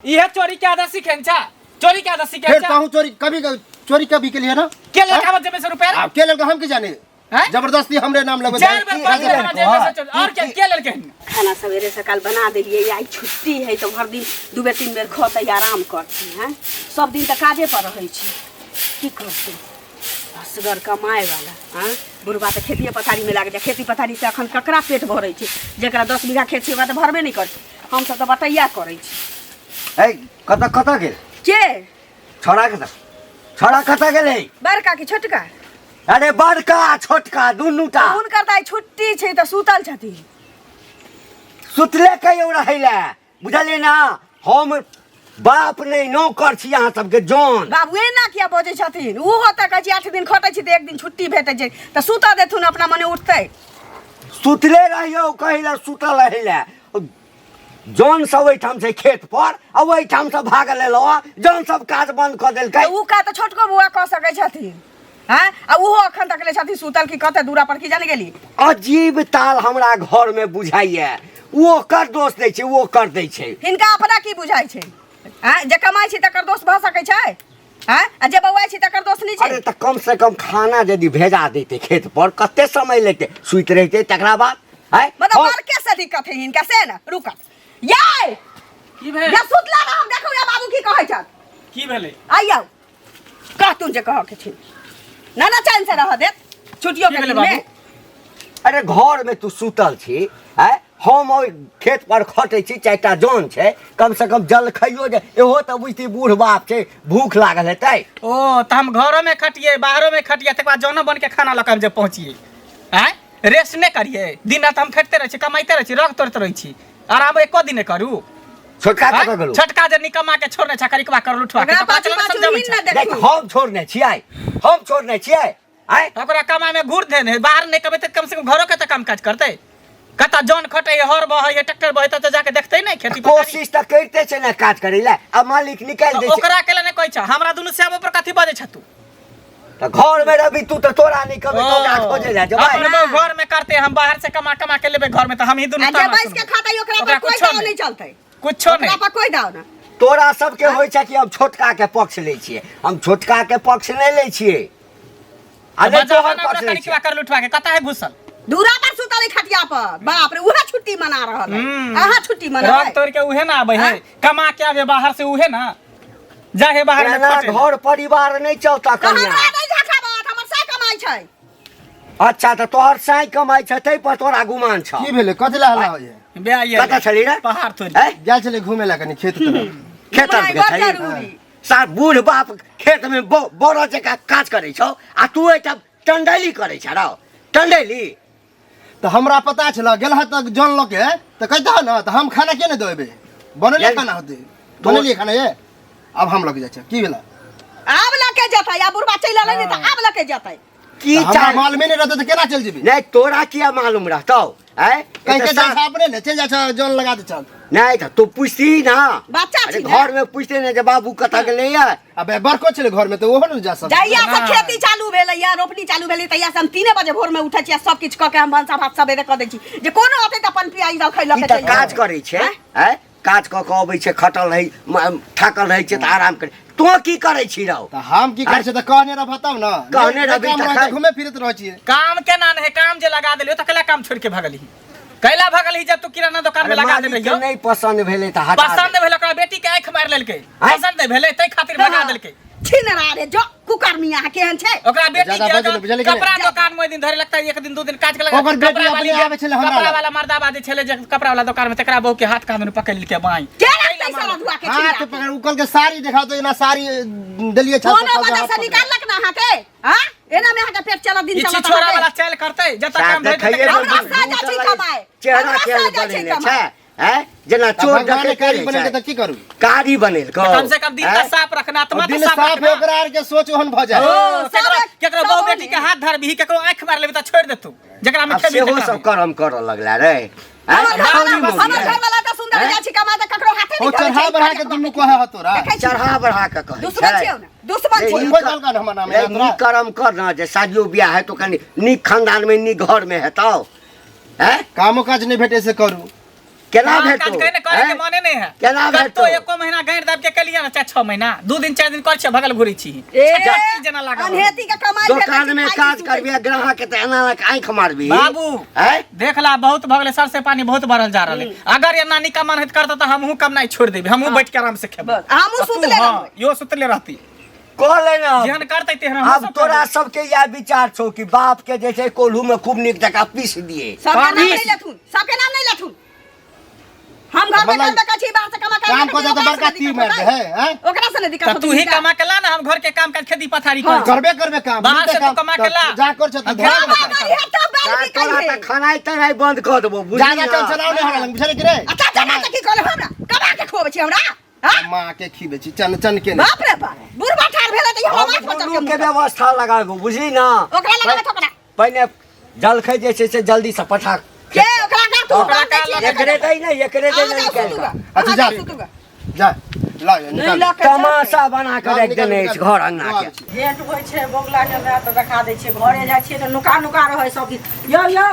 इहे चोरी के आदत सीखेन छा, चोरी के आदत सीखेन फिर छा। कहूँ चोरी कभी चोरी कभी के लिए ना। के लड़का बच्चे में से रुपया आप के लड़का हम के जाने? हैं? जबरदस्ती हमरे नाम लगो। चार बेर पांच बेर हमरा जेब में से चोरी और के के लड़के हैं? खाना सवेरे सकाल बना देलियै, आइ छुट्टी है तऽ भरि दिन दू बेर तीन बेर खतै, आराम करतै। हैं, सब दिन तऽ काजे पर रहै छै, की करतै असगर कमाए वाला? आँ, बुढ़बा तऽ खेतिए पथारीमे लागि जाइ। खेती पथारीसँ एखन ककरा पेट भरै छै? जकरा 10 बीघा खेत छै, ओकरा तऽ भरबे नहि करै छै। हमसब तऽ बटैया करै छी। ए, कतऽ कतऽ गेल? के? छोड़ा कतऽ, छोड़ा कतऽ गेलै? बड़का कि छोटका? अरे, बड़का आ छोटका दुनू टा। हुनकर तऽ आइ छुट्टी छै तऽ सुतल छथिन। सुतले कहियो रहै लए, बुझलियै ना? हम बाप नहि, नौकर छी अहाँ सबके जौन। बाबू, एना किया बजै छथिन? ओहो तऽ कहै छै 8 दिन खटै छी तऽ एक दिन छुट्टी भेटै छै, तऽ सुतऽ देथुन, अपना मने उठतै। सुतले रहियौ, कहै लए सुतल रहै लए। जौन सब ओहिठाम छै खेत पर आ ओहिठाम से भागल एलौ, जौन सब काज बंद कऽ देलकै। तऽ उ काज तऽ छोटको बौआ कऽ सकै छथिन। हँ, आ ओहो अखन तक ले छथिन सुतल कि कतऽ दूरा पर, की जाने गेली। अजीब ताल हमरा घर में बुझाइए। ओ ओकर दोष दै छै, ओ कर दै छै। हिनका अपना की बुझाइ छै? आँय, जे कमाइ छी तकर दोष भऽ सकै छै? आँय, आ जे बौआइ छी तकर दोष नहि अरे छै? तऽ कम से कम खाना यदि भेजा देते खेत पर, कते समय लेते? सुति रहिते तकरा बाद आँय? मतलब हम- बड़के से दिक्कत है हिनका से ने। रुकत याय। की भेल? या सुतला रह, हम देखू या बाबू की कहै छथि। की भेलै? आइयौ, कहतुन जे कहऽ के छै ना ना चैन से रह देत छुट्टियो की के भेलै दिन में। बाबू? अरे, घर में तू सुतल छी आँय, हम ओहि खेत पर खटै छी, चारिटा जन छै, कम से कम जल खाइयो जे इहो तऽ बुझती, बूढ़ बाप छै, भूख लागल हेतै। ओ तऽ हम घरो में खटिए, बाहरो में खटिए, तकर बाद जनो बन के खाना लऽ के हम जे पहुँचिए। आँय, रेस्ट नहि करिए? दिन रात हम खटिते रहै छी, कमाइते रहै छी, रग तोड़िते रहै छी, आराम एको दिन नहि करू? छोटका आँय? कतऽ गेलौ? छोटका जे निकम्मा के छोड़ने छ, करिकवा कर लुठवा के ओकरा तऽ ओकरा पाछू चलो पाछू समझाबै ही छै। ने देख, देखू। हम छोड़ने छियै, हम छोड़ने छियै आँय? ओकरा कमाइ में घूर देने है, बाहर नहि कमेतै तऽ कम से कम घरो के तऽ काम काज करतै। कतऽ जन खटै है, हर बहै है, ट्रैक्टर बहै, तऽ जाके देखतै नहि खेती पथारी? कोशिश तऽ करिते छै ने काज करै लए, आ मालिक निकालि तऽ दै छै। ओकरा के नहि कहै छ, हमरा दुनू श्याम पर कथी बजै छ तू? तऽ घर में रहबी तू तऽ तोरा नहि कहबै तऽ ओकरा खोजै लए जेबै। अपन बहू घर में करते, हम बाहर से कमा कमा के लेबै घर में, तऽ हम ही दुनू आ जे ताना बैस के सुनबै। खातै ओकरा ओकरा पर कोई कुछो दाव नहि। नहीं चलतै। कुछो ओकरा नहि। पर कोई दाव ना। तोरा सबके होइ छै कि हम छोटका के पक्ष लै छियै। हम छोटका के पक्ष नहि लै छियै आ नहि बजाबा तोहर ना ओकरा पक्ष लै कनिकवा छियै। कर लुठवा के, कतऽ है घुसल? दूरा पर सुतल है खटिया पर। बाप रे, उहे छुट्टी मना रहल है। अहाँ छुट्टी रग मनाबै। तोड़ के उहे ना आबै है, कमा के आबे बाहर से, उहे ना जा हे बाहर में एना खटे। घर परिवार नहि चलता तऽ कन्या। हमरा नहि झखाबत, हमर से कमाइ छै। अच्छा, तऽ तोहर साँइ कमाइ छै, ताहि पर तोरा गुमान छौ। की भेलै? कथी ला हल्ला होइए? बे आइए। कतऽ छली रे? पहाड़ तोड़। हैं? गेल छलै घूमे ला कनि खेत तरफ। खेत घुमनाइ के बड़ छली? जरूरी। सार बूढ़ बाप खेत में बड़ जकाँ काज करै छौ आ तू एहिठाम टंडैली करै छ रौ, टंडैली। तऽ हमरा पता छल गेल हँ तऽ जन लऽ के तऽ कहितह ने, तऽ हम खाना के नहि देबै? बनलियै खाना होतै, बनलियै खाना ये। आब हम लग जाइ छै, की भेलै? आब लके जेतै, आब बुढ़बा चलि एलै ने तऽ आब लके जेतै। की तऽ हमरा चाह मालूमे नहि रहतै तऽ केना चलि जेबै? नहि, तोरा किया मालूम रहतौ? आँय? कहि के एतऽ जाइ छै अपने ने, चलि जाइ छै, जन लगा दै छल। नहि तऽ तू पुछती ना। बच्चा अरे छी ने। घर में पूछते ने जे बाबू कतऽ गेलै या। अबे, बड़को छलै घर में तऽ ओहो ने जा सब। जहिया से ना। खेती चालू भेलै या रोपनी चालू भेलै, तहिया से हम 3 बजे भोर में उठै छी आ सब किछु कऽ के हम भनसा भात सबेरे कऽ दै छी, जे कोनो अतै तऽ अपन पियाई दऽ खैलक। ई तऽ काज करै छै। आँय, काज कऽ कऽ अबै छै, खटल रहै, थाकल रहै छै तऽ आराम करै। तोँ की करै छी रौ? तऽ हम की करै छियै तऽ कहने रहब तब ने। कहने नहि रहबी काम रहै तखन। तऽ घूमे फिरैत रहै छियै। काम केना नहि है? काम जे लगा देलियो तऽ कैला काम छोड़ के भगलही? कैला भगलही जब तू किराना दुकान में अरे लगा देने मालिक के रहियो? नहि पसन्द भेलै तऽ हटा पसंद दे। भेल? ओकरा बेटी के आंखि मारि लेलकै। आँय? पसंद नहि भेलै तै खातिर भगा देलकै। छिन रे जो कुकर्मी, अहाँ केहन छै? ओकरा बेटी ज्यादा के बजै नहि, बुझलियै कि नहि? कपड़ा दुकान में ओहि दिन धरे लगता, एक दिन दू दिन काज के। ओकर बेटी अपने आबै छलै हमरा कपड़ा लग। वाला मर्दाबा जे छलै, जे कपड़ा वाला दुकान में, तकरा बहू के हाथ कान पकड़ लेलकै बाई। के रखतै सारा धुआ के? हाथ छिन पकड़ उकल के साड़ी देखा तो एना साड़ी देलियै छत पर, कोनो कहलकै वजह हाथ से पकड़। निकाललक ना अहाँके? हाँ, एना में अहाँके पेट चलत, दिन ई चलत छिछोरा अहाँके? वाला चालि करतै जतऽ साफ काम भेटतै देखैये तकरा। मे हमरा साजा भूत छै लगै। कमाए। चेहरा हमरा केहन साजा छै बनेने कमाए। छै हैं? जेना तऽ चोर भगवाने डकैत कारी रहै बनेलकै छै। तऽ की करू? कारी बनेलकौ। कम से कम दिन हैं? तऽ साफ रखना, आत्मा दिल तऽ साफ साफ है, रखना। ओकरा आर के सोच ओहन भऽ जाय। ओ, सब केकरो केकरो सब बहु ओहने। बेटी के हाथ धरबही, केकरो आँखि मारि लेबही तऽ छोड़ि देतौ, जकरा में आब खेबही सेहो तकरा सब में। करम करऽ लगला रे हैं? हमर घरवाला छौरी हमर मौगी है। घरवाला तऽ सुन्दर हैं? जाइ छै कमाए तऽ ककरो हाथे ओ नहि धरै चढ़ा छै। बढ़ा के दुनू कहे ह तोरा। देखै छी? चढ़ा बढ़ा के कहै दुश्मन छै। छियौ ने, दुश्मन रे, छियौ। ई कोइ कहलका ने हमर नाम रे, है तोरा? नीक करम कर ना जे शादियो बियाह हेतौ, कनि नीक खानदान में, नीक घर में हेतौ, हैं? कामो काज नहि भेटे से करू। केना काम भेटतौ काज करे ने करे के हैं? मने नहीं है। केना कत्तो भेटतौ? एको महीना गाड़ि दाबि के केलियै ने, चाहे 6 महीना, 2 दिन 4 दिन कर छियै, भगल घुरै छी। ए, चट्टी जेना लागल। अनहेती के कमाई भेटै छै, दोकान में खाइ छी, काज सुतै करबी आ ग्राहक के तऽ एना एना आँखि मारबी। बाबू हैं? देख ला, बहुत भऽ गेलै, सर से पानी बहुत बढ़ल जा रहल है। अगर एना निकम्मा होइत करतौ तऽ हमहूँ कमनाइ छोड़ि देबै, हमहूँ बैठ के आराम से खेबै। बस, हमहूँ आ तू, सुतले हँ, रहबै। इहो सुतले रहती। कहले ना। जेहन करतै तेहन हमहूँ आब सब तोरा करबै। सबके इएह विचार छौ कि बाप के जे छै कोल्हू में खूब नीक जकाँ पीस दिए। सबके नाम पीस। नहीं लेथुन, सबके नाम नहीं लेथुन। हम घर में मतलब काम करै छी, बाहर से कमा के काम कऽ दे तऽ बड़का तीर मारि दे है, हैं? ओकरा से नहीं दिक्कत तऽ होतै तू ही हिनका। कमा के ला ना, हम घर के काम काज खेती पथारी हाँ। कर। करबे करबे काम। बाहर मिलतै से तू काम, कमा के तऽ ला। जा कर छ तऽ आ घर कमा में करिहे तब बाल ता तोरा बिकैहे। तऽ खानाइ तनाइ बंद कऽ देबो, बुझली ज्यादा ना? टेंशन आउ नहि हमरा लग, बुझलियै कि रे? अच्छा अच्छा अच्छा, की कहले हमरा? कमा के खुआबै छी हमरा? हाँ? माँ के खिबै छी चन चन के नहि। बाप रे बाप, बुढ़बा ठाढ़ भेलै तऽ हमरा हम माथ पर चढ़ गोलू के के मुँह। व्यवस्था लगाबो, बुझली ना? ओकरा लगाबै तऽ ओकरा। पहिने जलखै जे छै से जल्दी से पठा। के ओकरा का तू ओकरा बात दै का छियै? एकरे दै ने, एकरे दै अहाँ ने जाउ निकालि सुतू कऽ। गा। अच्छा, अहाँ जा। जाउ सुतू गा। जा ला निकाल। नहि लऽ के जाउ। तमाशा बना कऽ राखि देने अछि घर अंगना के। भेंट होइ छै बौगला के माय तऽ देखा दै छियै, घरे जाइ छियै तऽ नुका नुका रहै सब दिन। यौ यौ,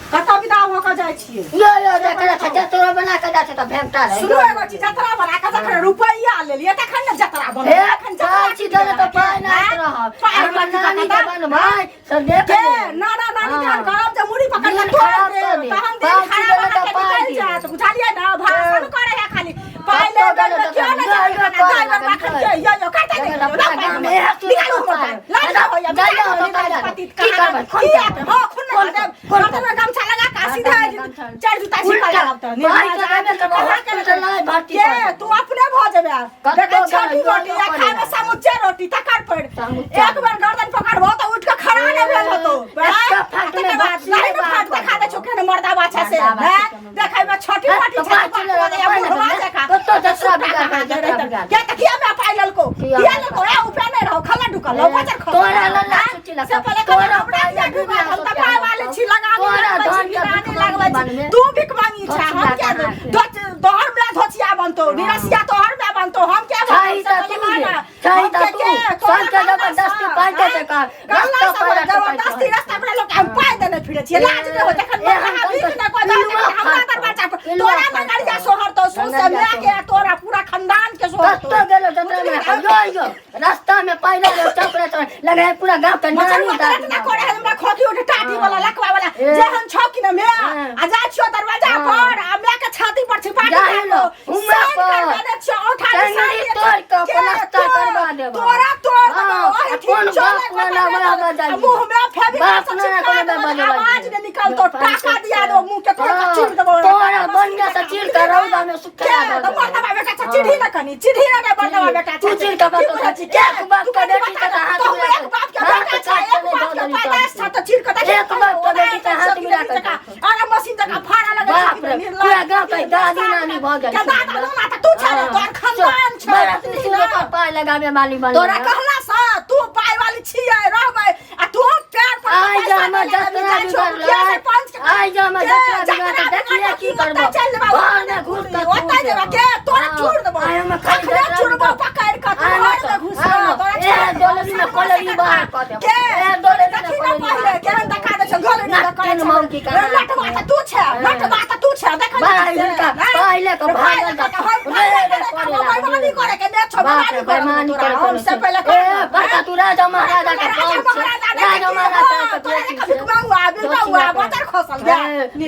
कतऽ विदा भऽ कऽ जाइ छियै? यो यो, जकरा छै जतरा बना के जाइ छै तऽ भेंटा रहै। सुनू एगो चीज, जतरा बना कऽ जखन रुपैआ लेलियै तखन ने जतरा बनबै, हे, तखन जतरा पाइ छी देने तऽ पाइ नहि आँय? रहब। पाइ हमर नहि नानी के रहत। बनबै से देख के ले। नाना नानी हाँ। जहन करब जे मुड़ी पकड़ के दिन तोड़ खराब देब, कऽ देब। तहन दिन पाइ छी खराब देने अहाँके तऽ पाइ निकलि दियौ। जायत, बुझलियै ने? भाषण करे है खाली पाइ कतऽ ले गेलै बेर तऽ क्यों नहि यो, जाय यो, खाना करे दाइ लागल, बाबा खन करे। के यो यो करतै नहि जखन अपना लाउ पाइ गाममे हमर। एक चीज निकालू हमर पाइ। पाइ, लाज नहि होइए, जाइए निकालू, ओतऽ निकालू, जाइए। पतित की कहाँ करबै? खून किया? करबै। हँ, खून खून नहि देब। खून गर्दनमे गमछा लगा कऽ सीधा गर्दनमे गमछा। चारि जुता छिपा उल्टा। लगाब तऽ। पाइ निर्लाज तऽ देबे आदमी करबै, कहाँ के हॉस्पिटल नहि भर्ती के करबै। तू अपने भऽ जेबे। कतौ देखै गेलै, छोटी यो, रोटी यो आ करे खायमे लागल। समुच्चे रोटी तकर पर समुच्चा एक बेर गर्दन पकड़बो तऽ उठि कऽ खड़ा नहि भेल होतौ। एकटा फाट में तकर बाद बक्सी लाइन बाहर फाट कऽ देखा दै छौ केहन मर्दा बाछा से, मर्दा हैं? बाछा के। देखै मे छोटी हैं? मोटी तऽ छै पाँच तऽ किलो बाप रे, पानि बुढ़वा देबै। जकाँ। कतौ जतरा बिगाड़ भेल, जतरा बिगाड़। के तऽ किया मे पाइ लेलको? किया किया मे लेलको? ए उपे नहि रहो, खला ढुकल रहो, बजर खसल। तोरा लल्ला हैं? छुट्टी लगा। से पहिले तोरा कहलक, हमरा पाइ किया मे ढुकल? हम तऽ दुनिया पाइ वाले छी, लगानी तोरा लगबै छी, धन के निगरानी भिख लगबै छी। बनबे। तू भिखमंगी छे, हम धोचिया किया के हाथ। तोहर बे धोचिया बनतौ, निरसिया तोहर बे बनतौ, हम किया बनतौ? छही से तऽ पहिले तू कह रे, ना। छही हम तऽ के तू। के? तोरा सबके कहला जबरदस्ती सँ, पाइ हैं? देतै कह। कहला रस्ता सँ पर जबरदस्ती रास्ता पर लोक हम पाइ देने फिरै छियै, लाज नहि होइ जखन एहन मरलाहा कम भीख तऽ नहि कोइ दऽ पिलुआ देतै, हमरा फाटतौ। दरवाजा पर पिलुआ तोरा फाटतौ। नगरिया सोहरतौ, सौंसे नगरिया माय के आ तोरा पूरा खानदान के सोहरतौ। कतौ गेलो जतरा में यो यो रास्ता में पैदल यो चौकरे चौक लगे है पूरा गांव के मचर नानी मचर दादी ना करे है, हमरा खोखी उठे टाटी वाला लकवा वाला ए। जेहन छौ कि न मैं हाँ। आ जा छियो दरवाजा हाँ। पर आ मैं के छाती पर छिपा के जाहि लो, राखो। उम्र साइन पर। करवा दे छियो, औठा के चंगड़ी साइन दे तोड़ छियो। के के प्लास्टर करवा देबो। तोरा तोड़ देबो, हाँ, ओहि आ ठीक कोन चले बाप बता नाना दे बड़ा देबो। बजाई। आ मुंह में फेविकॉल बाप से नाना चिपका कोनो देबो, बजाई। आवाज नहीं निकलतो, टाका दिया दो मुंह के तोड़ के हाँ, चीर देबो। तोरा बढ़िया से चीर के रौदा में सुखा के दो। तो मर्दवा बेटा छा, चिढ़ी ना कनी, चिढ़ी ना ना मर्दवा बेटा छा। तू चिढ़ के की बतो बुझै छी, के? एक बाप तू के कनी बेटी बता के दे, हाथ तो मिला एक के- बाप के हाथ बेटा छा, काट के एक नहीं बाप के दऽ देली पैदाइश छा, तो चीर के देखी एक बाप के बेटी के हाथ मिला के देखो। अरे मशीन जकाँ फाड़ा लगै छै बाप कि रे, निर्लाज। पूरा गाँव के दादी नानी भऽ गेल के दादा नाना तऽ तू छे रे, तोहर खानदान छे। बड़ा तू सुनो पर पाय लगाबे वाली बन तोरा कहला सँ तू पाय वाली छियै रहबै आ तू पैर पर आइ पैसा जा हमर नहि लेबै, जतरा जाइ छौ बिगड़लै। मुखिया सरपंच के। आइ जा हमर के जतरा जतरा बिगड़लै, देखिए बिगड़लै, की करबो। ओतऽ चलि जेबै, घरमे घुस कऽ ओतऽ जेबै, के तोरा चूर देबौ। आइ हमर खाली अखने जतरा चूरबौ बिगड़ल। पकड़ि कऽ, तू आइ घरमे घुस हँ, तोरा ए चूर देबौ। डोलरी में कोलरी बाहर कऽ देबौ। के ए डोलरी में देखी ना कोलरी पहिले बाहर केहन देखा दै छौ, घर नहि नाक करै केन छौ। मौगी के हाथ। नटवा तऽ तू छै, नटवा तऽ तू छै, देखै बड़ा नहि छियै, हिनका हैं? पहिले के भागल तऽ हम रे रे पहिले करे के लागल। बेईमानी करे के ने छौ, बाप रे, बेईमानी करे बेईमानी तोरा, करे हम से पहिले ए कर। बड़का तू राजा महाराजा के राजा कौन छै? महाराजा नहि राजा देखी, महाराजा हाँ, के तोरा बेटी देखा छै। भिखमंगुआ, बिलमंगुआ, बजर खसल गया।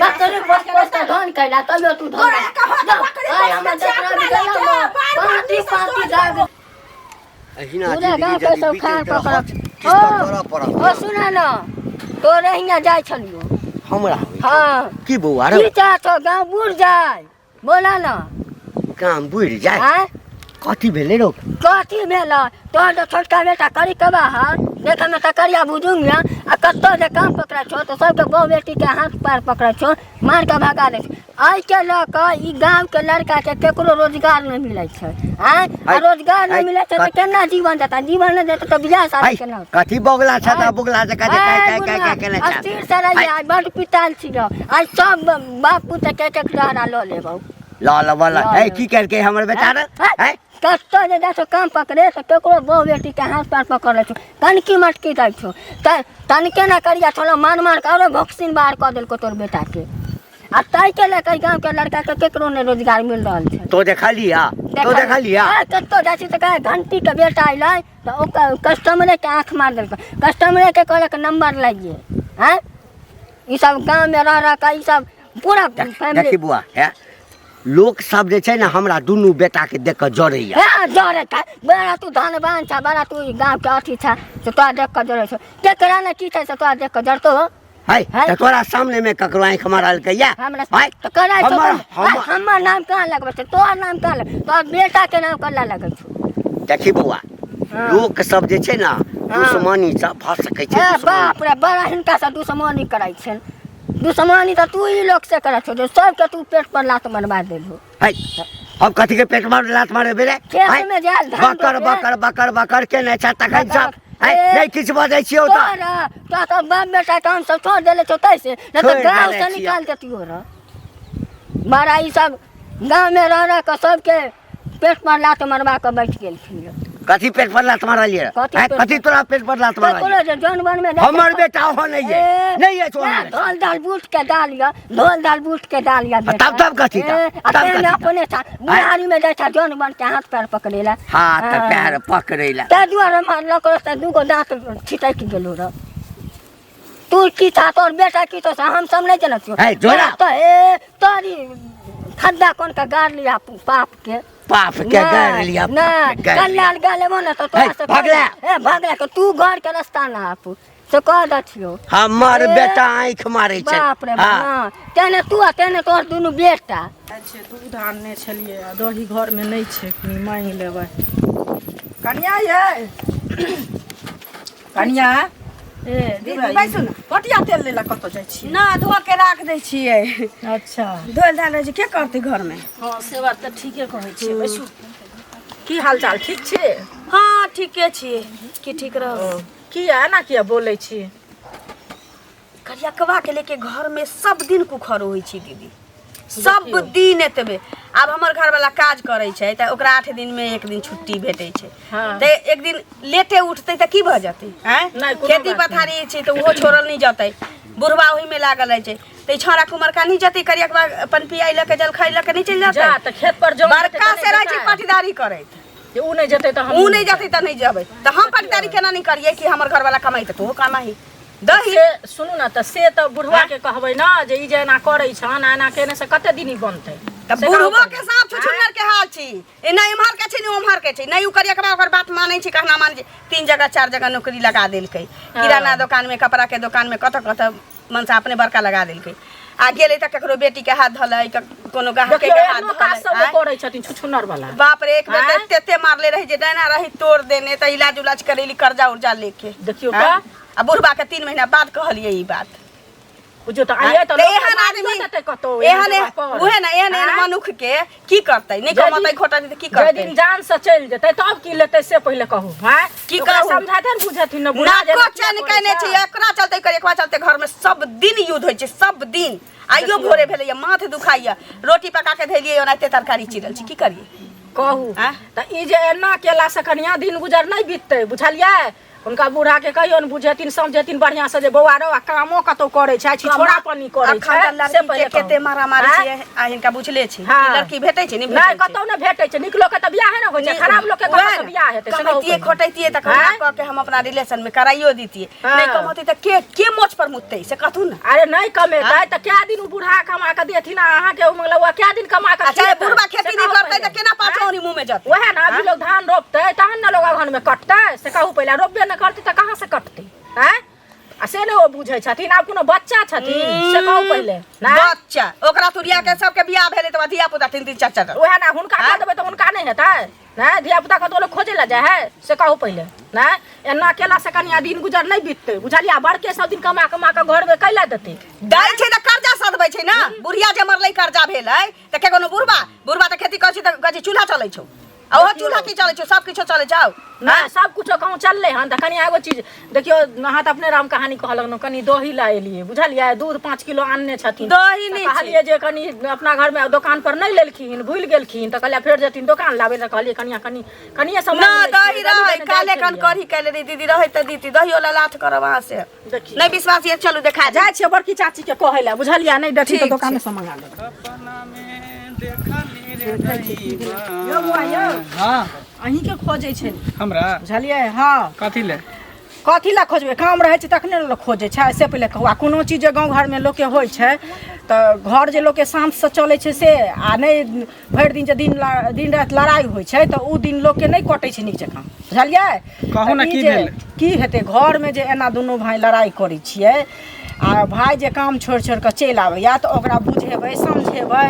बकरी पोस पोस के धन कैला तैयो तू धन तोरा कहाँ के बकरी आइ पोस हमर के छै, जतरा अपना बिगड़ल लऽ के, बार बार पाँती निशा पाँती सोच दाग एहिना पूरा जिंदगी गाँव के यदि सब बीतैत खान रहत, पकड़त। किछु तऽ करऽ पड़त। ओ सुन न, तोरे हियाँ जाइ छलियो। हमरा होइ छै। हाँ। की बौआ रे? की चाहतो गाँव बुढ़ जाय बोला न। काम बुढ़ि जाय? आँय? कथी भेलै रौ? कथी भेल? तोहर जे छोटका बेटा करी के बाहर देखे में तऽ करिया बुजुर्ग या आ कतौ जे काम पकड़ै छौ तऽ सबके बहु बेटी के हाथ पैर पकड़ै छौ, मार के भगा दै छौ। एहिके लऽ कऽ ई गाँव के लड़का के केकरो रोजगार नहि मिलै छै। आँय? आ रोजगार नहि मिलै छै तऽ केना जीवन जेतै? जीवन नहि जेतै तऽ बियाह शादी केना होतै? कथी बगला छ त बगला जका जे काय काय काय काय केने छ? अस्थिर से रहिए, आइ बड पिताल छी आइ सब बाप पुत के एक एक डहरा लऽ लेबौ। ल ल बल ए की करके हमर बेचारा हैं? कतऽ जे जाइ छौ काम पकड़े तऽ केकरो बहु बेटी के हाथ पैर पकड़ लै छौ, तनकी मटकी दै छौ, तऽ तनके ना करिया छलौ, मार मार के आरो भोक्सिन बाहर कऽ देलकौ तोर बेटा के। आ ताहिके लऽ कऽ गाँवके लड़काके केकरो नहि रोजगार मिल रहल छै। तो देखलिया, तो देखलिया। कतौ जाइ छी तऽ कहै घंटीके बेटा अयलै तऽ ओकर कस्टमरेके आँखि मारि देलकै, कस्टमरेके कहलक नंबर लागिए। आँय ई सब गाँवमे रह रह कऽ ई सब पूरा फैमिली। देखी बुआ, है लोक सब जे छै ने हमरा दुनू बेटा के देख कऽ जरैया। हे जरै छै, बड़ा तू धनवान छ, बड़ा तू गाँव के अथी छ, से तोरा देख कऽ जरै छौ। केकरा ने की छै से तोरा देख कऽ जरतो हो। है तऽ तोरा सामने में ककरो आँखि मारलकै या? हमरा है तऽ करै छौ हमर तऽ- हमर हमर नाम कहाँ लगबै छै? तोहर नाम कहाँ लग, तोहर बेटा के नाम कला लगै छौ? देखी बौआ, लोक सब जे छै ने दुश्मनी सब भऽ सकै छै। ए दुश्मनी। बाप रे, बड़ा हिनका से दुश्मनी करै छनि। दुश्मनी तऽ तू ई लोक से करै छौ जे सबके तू पेट पर लात मरबा देलहो। है हम कथी के पेट मार लात मारे बेरे? खेत में जायल धान बकर रोपे। बकर बकर बकर के नहि छै तखन बकर सब है ए, नहि किछु बजै छियौ तऽ। तोरा तोरा तऽ बाप बेटा काम सब छोड़ देले छौ तैसे, नहि तऽ छोड़ि गाँव देले से छियौ। निकाल देतियो रह। बड़ा ई सब गाँव में रह रह कऽ सबके पेट पर लात मरबा कऽ बैठ गेलखिन यौ। कथी पेट पर लात मारलियै? कथी हैं? पेट कथी पर? तोरा पेट पर लात मारलियै? ककरो जे जौन बन में जाके हमर बेटा हो नहीं है, ए, नहीं है छोड़ ना, नहीं। धोल दाल बूट के दाल या, धोल दाल बूट के दाल या बेटा। तब तब कथी तब? ए, आ तब तेने कथी तब? अपने था, बुढ़ारी में जाइ था जौन बन के हाथ पैर पकड़ेला। हाथ हाँ। पैर पकड़ेला। ताहि दुआरे मारलक रह, तऽ दूगो दाँत छिटकि गेलो रह। तू की था, तोर बेटा की तो हम सब नहीं जनत छियौ। है, जोड़ा। तऽ ए तोरी खद्दा कोन के गाड़ लिया पाप के। पाप के गाड़ लिया, ना पाप के गाड़ लिया। कल्याण गालेबो ना तऽ तोरा है, से भगला। ए भगला के तू घर के रास्ता ना आपू से कह दै छियौ। हमर ए, बेटा आँखि मारै छै। बाप रे हाँ। बाप, तेने तू आ तेने तोहर दुनू बेटा। अच्छा दूध आनने छलियै आ दही घरमे नहि छै, कनि माँगि लेबै। कनिया यै, कनिया ए दीदी बैसू ने। पटिया तेल लै लए कतऽ जाइ छियै? ना धो के राख दै छियै। अच्छा धोल धाल रहै छै, के करतै घरमे? हँ से बात तऽ ठीके कहै छियै। बैसू, की हाल चाल, ठीक छी? हँ ठीके छियै। की ठीक रहब? किया एना किया बोलै छी? करियकवा के लेके घर में सब दिन कुखर होइ छै दीदी, सब दिन एतबे। आब हमर घरवाला काज करै छै तऽ ओकरा 8 दिन में 1 दिन छुट्टी भेटै छै। हाँ। तऽ एक दिन लेटे उठतै तऽ की भऽ जेतै? आँय? नहि, कोनो खेती बात पथारी छै तऽ ओहो छोड़ल नहि जेतै, बुढ़वा ओहिमे लागल रहै छै। तऽ ई छौड़ा कुमरका नहि जेतै करियकवा अपन पियाइ लऽ के जलखै लऽ के नहि चलि जा जेतै? तऽ खेत पर जौन जेतै बड़का तऽ से नहि रहै छै जेतै। पाटीदारी करैत। जे उ नहि जेतै तऽ हम उ नहि जेतै तऽ नहि जेबै, तऽ हम पाटीदारी केना नहि करियै कि हमर घरवाला कमाइ तऽ तोहो कमाही दही। से सुनू ने, तऽ से तऽ बुढ़वा के कहबै ने जे ई जे एना करै छन, एना केने से कते दिन ई बनतै? तऽ से कहू बुढ़बो पहिले। के साफ छुछुन्नर के हाल छी, ए नहि एम्हर के छै नहि ओम्हर के छै। नहि उ करियकबा ओकर बात मानै छै, कहना मानै छै। 3 जगह 4 जगह नौकरी लगा देलकै, किराना दुकान में, कपड़ा के दुकान में, कतऽ कतऽ मनसा अपने बड़का लगा देलकै। आ गेलै तऽ केकरो बेटी के हाथ धलै, कोनो गाहक के देखियौ, हाथ एहनो काज धलै। सब आँय? करै छथिन छुछुन्नर वाला। बाप रे, एक बेर आँय? तऽ एते मारले रहै जे डैना रही तोड़ देने, तऽ इलाज उलाज करेली कर्जा उर्जा लेके। देखियौ आँय? तऽ। आ बुढ़बा के 3 महीना बाद कहलियै ई बात। बुझियौ तऽ आइए तऽ तऽ लोक एहन मारियो आदमी देतै कतौ, एहन जगह पर। उहे ने एहन एहन आँय? मनुख के की करतै? नहि जे कमतै दिन- खोटतै तऽ की जे करतै? दिन जान से चलि जेतै तब की लेतै से पहिले कहू। हाँ? की ओकरा कहू? समझाथिन बुझथिन ने बुढ़ा जे नाको किया चैन करै केने छै। छै। एकरा चलते एकरा चलते घर में सब दिन युद्ध होइ छै, सब दिन। आइयो भोरे भेलैया, माथ दुखाइया, रोटी पका के धैलियै ओनाहिते तरकारी चिरल छै, की करियै? कहू आँय? तऽ ई जे एना केला से कनिया दिन गुजर नहि बीततै, बुझलियै? हुनका बूढ़ा के कहियौन बुझेथिन समझेथिन बढ़िया से जे बौआ रौ आ कामो कतौ करै छै, छिछोड़ा पानी करै अखन छै, तऽ से लड़की पहिले के कते कहू। मारामारी आँय? छै, आ हिनका बुझले छै हाँ। कि लड़की भेटै छै, नहि नहि भेटै छै। कतौ नहि भेटै छै, नीक लोक के तऽ बियाहे ने होइ छै, खराब लोक के वएह कतौ ने, बियाह हेतै, से कहू कमैतियै पहिले। खोटैतियै तऽ कहुना आँय? कऽ के हम अपना रिलेशन में कराइयो दितियै, हाँ। नहि कमौती तऽ के मोछ पर मुततै से कहथुन ने। अरे नहि कमेतै तऽ कै दिन उ बूढ़ा कमा कऽ देथिन आ अहाँके उ मंगलौआ कै दिन कमा कऽ आ चाहे खिएतै? बुढ़बा खेती से नहि कहू करतै पहिले। तऽ केना 5 आँय? औरी मुँह में जतै? वएह ने, अभी लोग धान रोपतै तहन ने लोग अगहन में कटतै, से कहू पहिले। रोपबे नहि करतै तऽ कहाँ से कटतै? आँय? आ से नहि ओ बुझै छथिन, आब कोनो बच्चा छथिन से कहू पहिले। नहि? बच्चा ओकरा तुरिया के सबके बियाह भेलै तऽ धिया पुता 3 3 4 4। वएह ने, हुनका कह देबै तऽ हुनका नहि हेतै? नहि धिया पुता कतौ लोग खोजै लए जाइ है से कहू पहिले। नहि एना केला से कनिया दिन गुजर नहि बीततै, बुझलियै? बड़के सब दिन कमा कमा कऽ घरमे कैला देतै? दै छै तऽ कर्जा सधबै छै ने, बुढ़िया जे मरलै कर्जा भेलै तऽ के कोनो बुढ़बा बुढ़बा तऽ खेती करै छै तऽ कहै छै चूल्हा चलै छौ। आ ओहो चूल्हा की चलै छौ सब किछो चलै छौ ना सब कुछो कहूँ चललै हन तऽ कनि एगो चीज देखियौ अहाँ तऽ अपने राम कहानी कहलक ने कनि दही लए एलियै बुझलियै दूध 5 किलो आनने छथिन। दही तऽ नहि छै। कहलियै जे कनि अपना घरमे दोकान पर नहि लेलखिन, भूलि गेलखिन, तऽ कहलियै फेर जेथिन दोकान लाबै तऽ कहलियै कनिया कनि कनिये समय ना दही रहै काले कन कढ़ी कैले रही दीदी, रहै तऽ दीदी दहियो ला लाथ करब अहाँ से। देखियौ। नहि विश्वास ये, चलू देखा दे। जाइ छियै बड़की चाची के कहै लए, बुझलियै? नहि देथिन तऽ ठीक। दोकाने से मंगा लेबै। यौ बौआ यौ। हाँ। अहीँके खोजै छै। हमरा? बुझलियै? हँ। कथी ले? कथी लए खोजबै? काम रहै छै तखने ने लोक खोजै छै। से पहिले कहू, आ कोनो चीज जे गाँव घरमे लोकके होइ छै तऽ घर जे लोकके शान्तसँ चलै छै से, आ नहि भरि दिन जे दिन दिन राति लड़ाइ होइ छै तऽ ओ दिन लोकके नहि कटै छै नीक जकाँ, बुझलियै? कहू ने। तऽ ई की जे भेल? की हेतै? घरमे जे एना दुनू भाय लड़ाइ करै छियै आ भाय जे काम छोड़ि छोड़ि कऽ चलि आबैया तऽ ओकरा बुझेबै समझेबै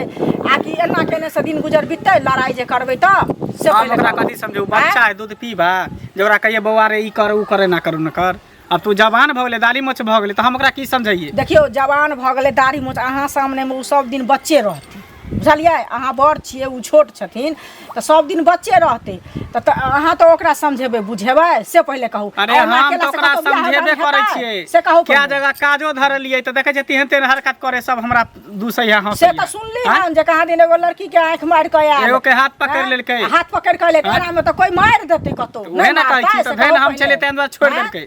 आ कि एना केने से दिन गुजर बिततै? लड़ाइ जे करबै तऽ से हम पहिले ओकरा कहू। कथी समझू? बच्चा है दूध पीबा जे ओकरा कहिए बौआ रे, ई कर, ऊ करे, ना करू, ना कर। अब तू जवान भऽ गेलै, दाढ़ी मोछ भऽ गेलै, तऽ हम ओकरा की समझैए? देखियौ, जवान भऽ गेलै, दाढ़ी मोछ, अहाँ सामनेमे ओ सब दिन बच्चे रहतै, बुझलियै? अहाँ बड़ छियै, ओ छोट छथिन, तऽ सब दिन बच्चे रहतै। तऽ अहाँ तऽ ओकरा समझेबै बुझेबै, से पहिले कहू। अरे, आ एना हम तऽ केलासँ ओकरा कतौ बियाह समझेबे दान करै हेतै? छियै। से कहू क्या पहिले। जगह काजो धरलियै तऽ देखै छियै तेहन तेहन हरकत करे, सब हमरा दूसै है, हंसै। से तऽ सुनली हन जे कहाँ दिन एगो लड़की के आँखि मारि कऽ आयल। एगो के हाथ पकड़ि आँय? लेलकै। हाथ पकड़ि कऽ एलै। आँय? एनामे तऽ कोइ मारि देतै कतौ। उहे ने कहै छी। मारतै, तऽ से धैन कहू हम पहिले। छलियै ताहि दुआरे छोड़ि आँय? देलकै,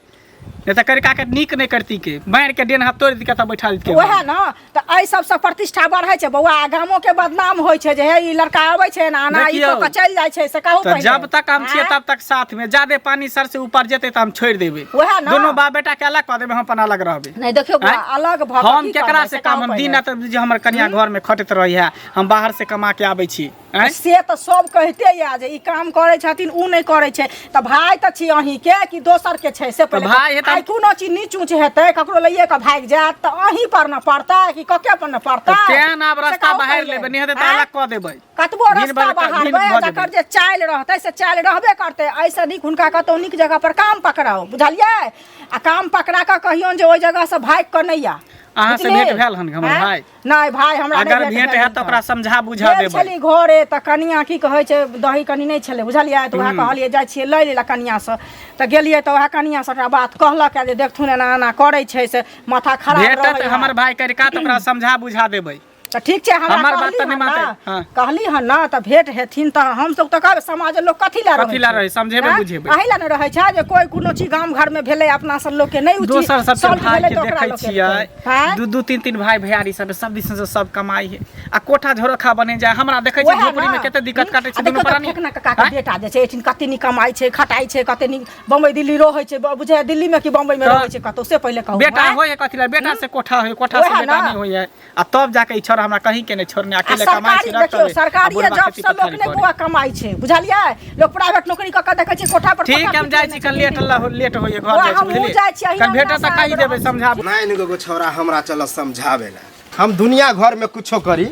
नहि तऽ करिका के नीक नहि करती के मारि के डेन हाथ तोड़ि दिके तऽ बैठा देतै। वएह ने तऽ एहि सबसँ प्रतिष्ठा बढ़ै छै बौआ, आ गामो के बदनाम होइ छै जे हे ई लड़का अबै छै ने आना ई देखियौ, कऽ कऽ चलि जाइ छै, से कहू तऽ पहिले। जब तक हम छियै आँय? तब तक साथ में। ज्यादे पानी सर से ऊपर जेतै तऽ हम छोड़ि देबै। वएह ने। दुनू बाप बेटा के अलग कऽ देबै, हम अपन अलग रहबै। नहि देखियौ बौआ, आँय? अलग भऽ कऽ हम की केकरा करबै, से से काम कहू हम दिन पहिले। राति जे हमर कनिया घर में खटैत रहै है, हम बाहर से कमा के आबै छी। आँय? से तऽ सब कहिते यऽ जे ई काम करै छथिन, उ नहि करै छै, तऽ भाय तऽ छी अहीँके कि दोसर के छै, से पहिले भाय हेतै। आइ कोनो चीज नीच ऊँच हेतै, ककरो लइए कऽ भागि जायत तऽ अहीं पर ने पड़तै कि कके पर ने पड़तै? तेहन आब से रास्ता कहू बाहर पहिले। लेबै, नहि हेतै तऽ आँय? अलग कऽ देबै। कतबो दिन रास्ता भर बहारबै, दिन भऽ जकर जेबै। जे चालि रहतै से चालि रहबे करतै। एहिसँ नीक हुनका कतहु नीक जगह पर काम पकड़ाउ, बुझलियै? आ काम पकड़ा कऽ कहियौन जे ओहि जगह से भागि कऽ नहि आ। अहाँ से बुझलियै? भेंट भेल हन हमर आँय? भाय? नहि भाय, हमरा नहि अगर भेंट भेल हैत तऽ ओकरा हुनकर। समझा बुझा गेल देबै। छली घरे तऽ कनिया की कहै छै, दही कनि नहि छलै, बुझलियै? तऽ उएह कहलियै जाइ छियै लै लै कनियासँ, तऽ गेलियै तऽ उएह कनिया सबटा बात कहलक जे देखथुन एना एना करै छै, से माथा खराब भेटत रहै। हमर भाय करिका तऽ ओकरा समझा बुझा देबै। तऽ ठीक छै, हमरा हमर बात कहली तऽ नहि हन मानतै, ने, हाँ। कहली हन ने तऽ भेंट हेथिन तऽ हमसब तऽ कहबै, समाज लोक कथी लए कथी लए रहै? समझेबै, आँय? बुझेबै। अही लए ने रहै छै जे कोइ कोनो चीज गाम घरमे भेलै, अपना सब लोकके नहि उ चीज दोसर सबके सॉल्व भाय भेलै के तऽ ओकरा देखै लोकके छियै, आँय? दू दू तीन तीन भाय भैयारी सब, सब दिस से सब कमाई है आ कोठा झरोखा बने जाय। हमरा देखै छियै वएह झोपड़ी में ने। कते दिक्कत काटै आ छै दुनू देखियौ तऽ प्राणी। फेकना काका के आँय? बेटा जे छै एहिठिन कते नीक कमाइ छै, खटाइ छै, कते नीक बम्बई दिल्ली रहै छै, बुझाइ दिल्ली में कि बम्बई में तऽ रहै छै कतौ, से पहिले कहू। बेटा आँय? होय है कथी लए? बेटा से कोठा होय, कोठा से वएह बेटा ने। नहीं होय है। आ तब जाके ई छोरा हमरा कहीं के नहीं छोड़ने, आ अकेले कमाइ सरकारी छै। देखियौ, सरकारी जॉब से लोक नहि बौआ कमाइ छै, बुझलियै? लोक प्राइवेट नौकरी कऽ कऽ देखै छै कोठा पर ठीक कोठा हम जाइ पीट छी, लेने कल छै। लेट लेट होइए, घर बौआ, जाइ छी। हमहूँ बुझलियै? जाइ छी, अहिना कल भेटत अंगना तऽ से कहि आबि देबै रहल छी। समझा। नहीं एगो छौड़ा हमरा चल समझावे ला। हम दुनिया घर में कुछो करी,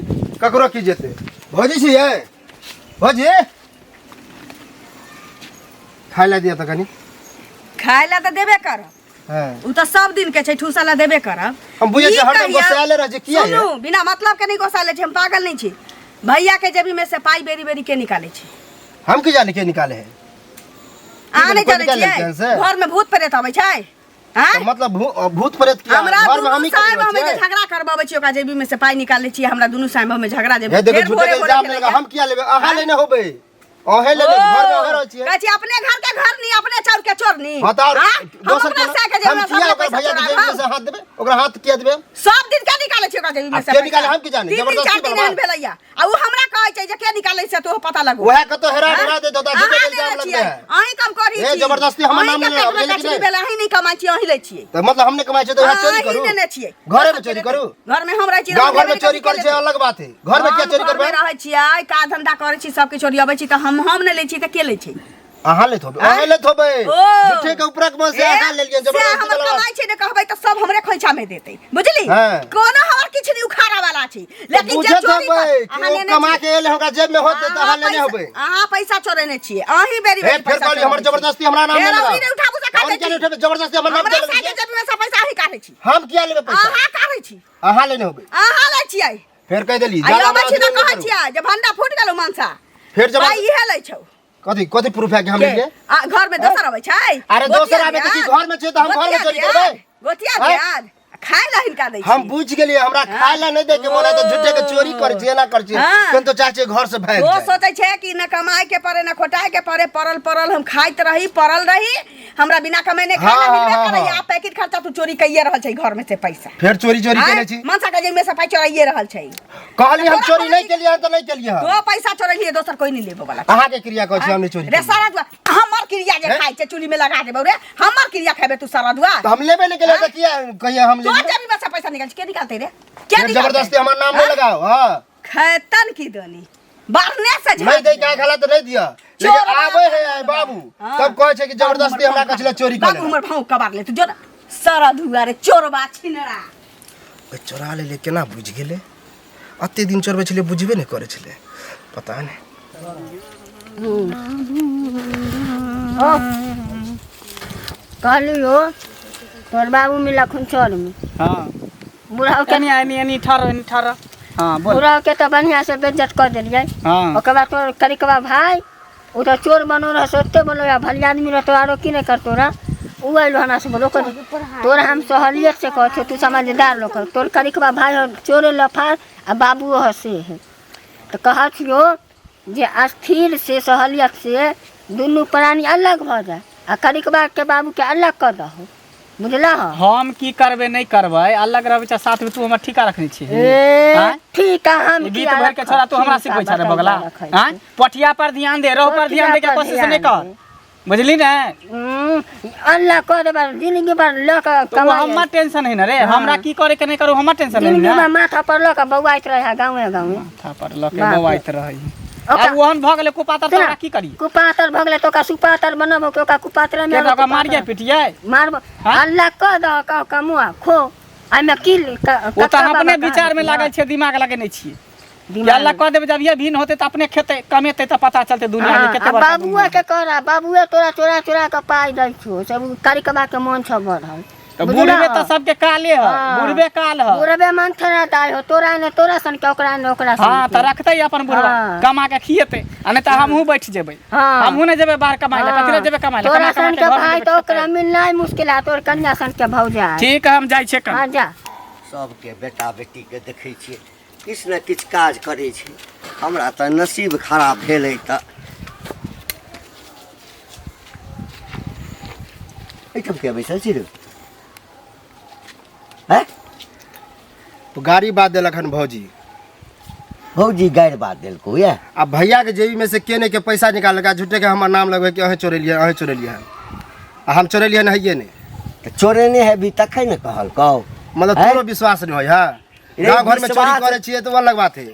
ककरो की जेते? भौजी छियै? भौजी, खाय ला दिया तऽ कनी। खाय ला तऽ देबे करब। हाँ। उ तऽ सब दिन के छै, ठूसा ला देबे करब। हम बुझै ई छियै, हरदम कहिया- गोसायले रहै छै, किया ये? सुनू, बिना मतलब के नहि गोसाले छी, हम पागल नहि छी। भैया के जेबी में से पाई बेरी बेरी के निकाले छी? हम की जाने के निकाले है। अहाँ नहि कोइ जानै निकालै छियै? छै से? घर में भूत प्रेत अबै छै, आँय? तऽ मतलब भूत प्रेत किया? हमरा घर में दुनू हमही साहेब खाली हमे रहै जे छियै? झगड़ा करबाबै छी, ओकरा जेबी में से पाई निकालै छी। हमरा दुनू साहेब हमे झगड़ा जे हे देखो, फेर झूठे भोरे के भोरे इल्जाम खेलैया। लगा। हम किया लेबै? अहाँ लेने होबै, अहें लेने, घर में अहें रहै छियै। कहै छी अपने घर के घर नी, अपने चाउर के चोरनी। हाँ तऽ और हाँ? हम दोसर अपना के साह के जेबी हम में से किया अपने ओकर पैसा भैया के चोराएब जेबी में हम? से हाथ देबै? ओकरा हाथ किया देबै? सब दिन के निकालै छी ओकरा जेबी में आब से के पैसा। निकाले हम की जानी? तीन दिन जबरदस्ती चार दिन बर्बाद। एहन भेलैया आ उ हमरा कहै छै जे के निकालै छै, तो पता लगो। वएह कतौ हेरा हेरा दे दो, झूठे के इल्जाम अहाँ लगबै छियै है। अहीं कम करी ए, छी। जबरदस्ती हमर अहीं नाम के नहि लेब, पेट में लेकिन कचरी नहि। भेल, अहीं नहि कमाइ छी, अहीं लै छियै। तऽ मतलब हम नहि कमाइ छियै तऽ वएह चोरी अहीं करू? नेने छियै। घरे में चोरी करू? घर में हम रहै छी। गाँव घर में चोरी करै छै अलग बात है, घर में किया चोरी हम घरमे करबै? रहै छियै, काज धंधा करै छी, सब किछु ओरियाबै छी, तऽ हम नहि लै छी तऽ के लै छै? अहाँ लेत होबै, अहाँ लेत होबै। ओ। झूठे के ऊपरक मन से ए, अहाँ लेलियै से जबरदस्ती हमर वाला बात। कमाइ छै ने कहबै तऽ सब हमरे खोइछा में देतै, बुझली? हाँ। कोनो हमर किछु नहि उखाड़ा वाला छै, लेकिन जे बुझत चोरी होबै कर- कि अहाँ ओ लेने कमा छियै। के एले, ओकरा जेब में होतै तऽ अहाँ लेने पैसा- होबै। अहाँ पैसा चोरेने छियै, अहीं बेरी हे बेरी फेर पैसा कहली हमर चोरेने छियै। जबरदस्ती हमरा नाम हे, नहि रौदी लगाउ। नहि उठाबू से हम काटै किया नहि छी। उठेबै? जबरदस्ती हमर नाम हमरा किया लगबै साथे छियै? जेबी में से पैसा अहीं काटै छी। हम किया लेबै पैसा? अहाँ काटै छी। अहाँ लेने होबै। अहाँ लै छियै। फेर कहि देली आ ज्यादा अबै छी हमरा तऽ कहै करू। छियै जे भंडा फूटि गेलौ मनसा फेर जबर पाइ इहे लै छौ। कथी कथी प्रूफ है कि हम के? लेलिए? आ घर में दोसर अबै छै? अरे दोसर आबै तऽ की घर में छै तऽ हम घर में चोरी करबै? गोतिया आँय? दियाद खाय ला हिनका दै हम छी। बुझि गेलियै, हमरा खाय ला नहि दै के मन है तऽ झूठे के चोरी करै छी, एना करै छी। हाँ। केन तो चाहे छै घर से भागि ओ जाय। सोचै छै कि न कमाए के पड़े न खोटाए के पड़े, पड़ल पड़ल हम खाइत रही, पड़ल रही, हमरा बिना कमेने खाय ला हाँ, मिलबे हाँ, करैया। हाँ। आ पैकेट खर्चा तू चोरी कइए रहल छै घर में से पैसा। फेर चोरी चोरी आँय? केने छी। मनसा के जेब में से पाइ चोराइए रहल छै। कहली हम तोरा चोरी नहीं कहै केलियै हन तऽ नहि केलियै हन। तो पैसा चोरेलियै, दोसर कोई नहीं लेबो वाला। अहाँके क्रिया कहै छी हम नहि चोरी रे केलियै। सारा दुआ हमर क्रिया जे हैं? खाइ छै चूल्ही में लगा देबौ रे, हमर क्रिया खेबे तू सारा दुआ। तऽ हम लेबे नहि केलियै तऽ किया कहियै हम तो लेलियै? जेबी में से पैसा निकाल के निकालते रे, के फेर निकालते? जबरदस्ती हमर नाम नहीं लगाओ। हाँ खैतन की दनी बारने से झाड़ नहीं दै के खाला तऽ नहीं दिअ, लेकिन चोर आबै है आइ बाबू हाँ। तब कहै छै कि जबरदस्ती हमरा कहै छलै चोरी कऽ बाबू हमर भाव कबार ले तू जो ना सारा धुआ रे चोरबा छिनरा। ओइ चोरा लेले केना बुझि गेलै? अते दिन चोरबै छलै बुझबे नहि करै छलै, पता नहि। कहलियो तोर बाबू मिलखुन चोर में। हाँ। बुढ़ाओ के एनी एनी एनी ठहर, एनी ठहर। हाँ बोल। बुढ़ाओ के तो बढ़िया से बेइज्जत कर देलियै। हाँ। ओकर बाद तोर करिकवा भाई ओ तो चोर बनो रह सोचते बोलो या भली आदमी रह तो आरो की नहीं करतो रह। उ आइलो हमरा से बोलो कर तोर हम सहलियत से कहै छियौ, तू समझदार लोक हौ। तोर करिकवा भाई हो चोरे लफार आ बाबूओ हो से है। तऽ कहै छियौ जे अस्थिर से सहलियत से दुनू प्राणी अलग भऽ जाय आ करिकवा के बाबू के अलग कऽ दहो, बुझलह? हम की करबै नहि करबै, अलग रहबै चाहे साथ में, तू हमर ठीका रखने छी। ए आँय? ठीक है, हम ई बीत किया भर के छोड़ा तू हमरा रखब? सिखबै छे रे ठीका बगला। रखै छी। आँय? पठिया पर ध्यान दे, रोह पर ध्यान दे के पठिया पर कोशिश नहि ध्यान कर, दे। बुझली ने? अल्लाह कह देबा जिंदगी भर लऽ कऽ तो वो कमाइ हमर टेंशन है ना रे, हमरा की करे के नहीं करू हमर टेंशन है जिंदगी ना। भर माथा पर लऽ कऽ बौआइत रहै गाँवे गाँवे। माथा पर लऽ के बाप रे। बौआइत रहै। ओकरा आब ओहन भऽ गेलै कुपातर तऽ ओकरा की करियै? कुपातर भऽ गेलै तऽ ओकरा सुपातर बनबो कि ओकरा कुपातरे में के ओकरा मारियै पिटियै? मारबो। हाँ? अल्लाह कह दह कह कमुआ खो एहिमे की ओ तऽ कक्का हम अपने बाबा विचार में कहाँ लागल छियै, दिमाग लगेने छियै। दिमाग अल्लाह कह देबै जब ये भिन्न होतै तऽ अपने खेतै कमेतै तऽ पता चलतै दुनिया में हाँ, कते आ बड़का बाबुआ दुनिया। के कर, बाबुए तोरा चोरा चोरा के पाइ दै छौ, सब करिकबा के मन छौ बढ़ल। तऽ बुझलह? बुढ़बे तऽ सबके काले है, हाँ। बुढ़बे काल है। बुढ़बे मन थे ना दाइ हो, तोरा ने तोरा सन के ओकरा ने ओकरा सन हाँ के। तऽ रखतै अपन बुढ़बा हाँ। कमा के खिएतै, आ नहि तऽ हमहूँ बैठ जेबै। हाँ। हमहूँ नहि जेबै बाहर कमाइ लए, कथी लए जेबै कमाइ लए? तोरा कमा कमा सन के के घरमे भाई बैठ तऽ ओकरा जेतै। मिलनाइ मुश्किल है, तोर कन्या सन के भौजाइ। ठीक है, हम जाइ छियै कन। हाँ जा। सबके बेटा बेटीके देखै छियै किछु ने किछु काज करै छै, हमरा तऽ नसीब खराब भेल अइ। तऽ एहिठाम किया बैसल छी रे? हैं? गाड़ी बात देलक हन भौजी। भौजी गारि बात देलकौ ये? आ भैया के जेबी में से के नहीं के पैसा निकाललक, झूठे के हमर नाम लगबै कि अहें चोरेलियै, अहें चोरेलियै हन। आ हम चोरेलियै हन हैये नहि। तऽ चोरेने हेबी तखन ने कहलकौ। मतलब हैं? तोरो विश्वास नहीं होय है? रे गाँव घर में चोरी विश्वास- करै छियै तऽ ओ अलग बात है,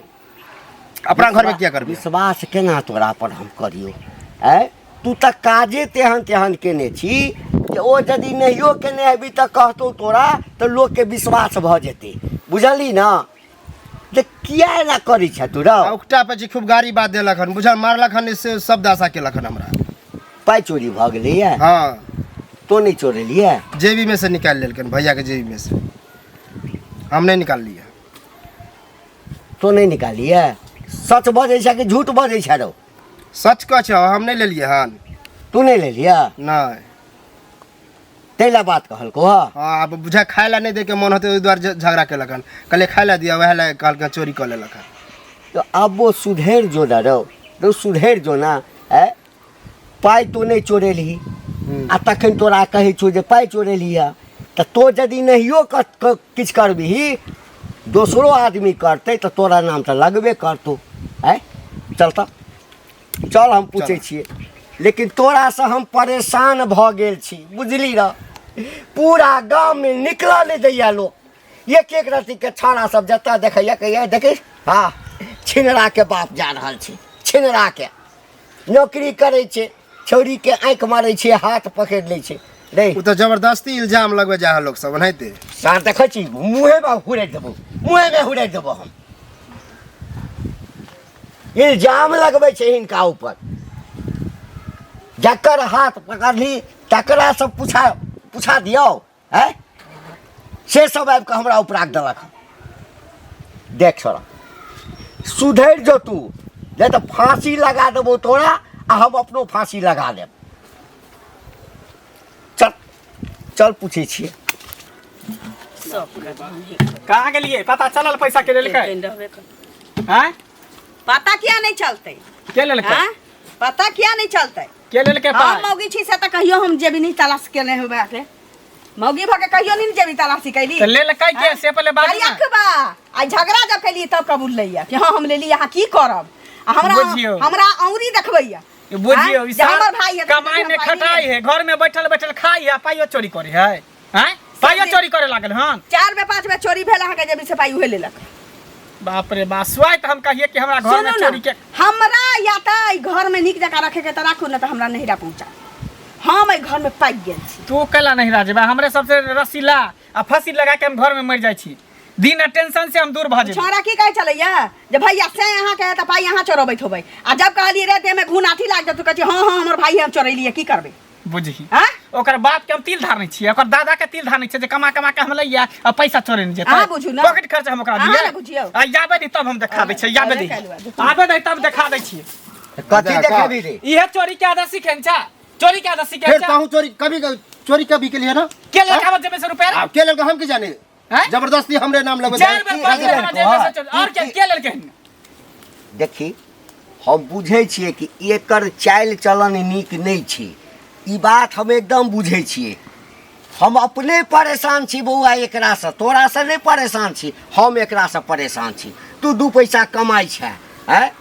अपना घर में किया करबै? विश्वास केना तोरा पर हम करियौ? आँय, तू तऽ काजे तेहन तेहन केने छी जे ओ यदि नहियो केने हेबी तऽ कहतौ तोरा तऽ लोकके विश्वास भऽ जेतै, बुझलही ने? जे किया एना करै छह तू रौ? आ उकटा पे छी खूब गाड़ी बात देलक हन, बुझल मारलक हन, से सब दशा केलक हन हमरा। पाइ चोरी भऽ गेलैए? हाँ। तो नहि चोरेलियै? जेबी में से निकालि लेलकन, भैया के जेबी में से, हम नहीं निकाललियै। तो नहि निकालियै? सच बजै छै कि झूठ बजै छै रौ? सच कहै छौ, हम नहि लेलियै हन। तू नहि लेलियै? नहि। ताहि लए बात कहलकौ हँ? हाँ, आब बुझा खाय लए नहि दैके मन होतै ओहि दुआरे झगड़ा केलक हन, कहलियै खाय लए दिअ, वएह लए कहलकै चोरी कऽ लेलक हन। तऽ आबो सुधरि जो ने रौ, रौ सुधरि जो ने। आँय, पाइ तू नहि चोरेलही आ तखन तोरा कहै छौ जे पाइ चोरेलही हँ, तऽ तो यदि नहियो किछु करबिही, दोसरो आदमी करतै तऽ तोरा नाम तऽ लगबे करतौ। आँय, चल तऽ चल, हम पूछै छियै। लेकिन तोरासँ हम परेशान भऽ गेल छी, बुझली र? पूरा गाममे निकलऽ नहि दैया लोक, एक एक रत्तीके छाड़ा सब जतऽ देखैया कहैया देखै हँ छिनराके बाप जा रहल छै, छिनराके नौकरी करै छै, छौड़ीके आँखि मारै छै, हाथ पकड़ि लै छै रे। ओ तऽ जबरदस्ती इल्जाम लगबै जा है लोक सब ओनाहिते। सार देखै छी मुँहेमे हुरैत देबौ, मुँहेमे हुरैत देबौ हम। इल्जाम लगबै छै हिनका ऊपर, जकर हाथ पकड़ली तकरा सब पूछा पूछा दियौ। आँय, से सब आबि कऽ हमरा उपराग देलक हन। देख छोड़ा, सुधरि जो तू, नहि तऽ फाँसी लगा देबौ तोरा आ हम अपनो फांसी लगा लेब। चल चल पूछै छियै। सब कहाँ गेलिए पता चलल पैसा के लेलकै? रहबे कर। हैं? पता किया नहीं चलते? के लेलकै? हाँ? पता किया नहीं चलते? के लेलकै हम पाइ? मौगी छी से तऽ कहियो हम जेबी नहीं तलाश केने होबे के। मौगी भऽ के कहियो नहीं जेबी तलाशी कैली। तऽ लेलकै के से पहिले बाजू ना। बा आ झगड़ा जब कैली तब कबूल लैया कि हाँ हम लेली, यहाँ की करब? आ हमरा बुझियौ। हमरा औरी देखबैया। बुझियौ आँय? ई जे हमर भाई है तऽ कमाई में हम पाइ खटाई नहीं है, घर में बैठल बैठल खाई है, पाइयो चोरी करे है। हैं? पाइयो चोरी करे लागल हन। 4 बेर 5 बेर चोरी भेल अहाँके जेबी से पाइ उहे लेलक। बाप रे बाप, स्वाइत हम कहिए कि हमरा घर में सुनू ना, चोरी के हमरा या तऽ एहि घर में नीक जकाँ रखे के तऽ राखू, ना तऽ हमरा नहिरा पहुँचा। हम एहि घर में पाकि गेल छी। तू कैला नहिरा जेबा? हमरे सबसे रस्सी ला आ फांसी लगा के हम घर में मर जाइ छी। दिन आ टेंशन से हम दूर भऽ जेबै। छोरा की कहै छलैया जे भैया से अहाँके तऽ पाइ अहाँ चोरबैत होबै, आ जब कहलियै रे देहमे घून आथी लागि जेतौ, कहै छै हँ हँ हमर भाई हम चोरेलियै, की करबै? बुझही आँय? ओकर बाप के हम तिल धारने छियै, ओकर दादा के तिल धारने छियै जे कमा कमा के हम लैया आ पैसा चोरे नहीं जेतै। अहाँ बुझू ना। पॉकेट खर्च हम ओकरा अहाँ दियै। ने बुझियौ। आ याबे दी तब हम देखा दै छियै, याबे दी। अरे काल्हि आबे दी तब देखा दै छियै। कथी देखा। देखेबी रे? इहे चोरी के आदत सीखेन छा, चोरी के आदत सीखेन फिर छा। कहूँ चोरी कभी चोरी कभी के लिए ना? के लड़का बच्चे में से रुपया रे? आप के लड़का हम की जाने? हैं? जबरदस्ती हमरे नाम लगबे। 4 बेर 5 बेर हमरा जेब में से चोरी और के के लड़के हन? देखी हम बुझै छियै कि एकर चालि चलन नीक नहि छै, ई बात हम एकदम बुझै छियै। हम अपने परेशान छी बौआ एकरासँ, तोरासँ नहि परेशान छी, हम एकरासँ परेशान छी। तू 2 पैसा कमाइ छै आँय,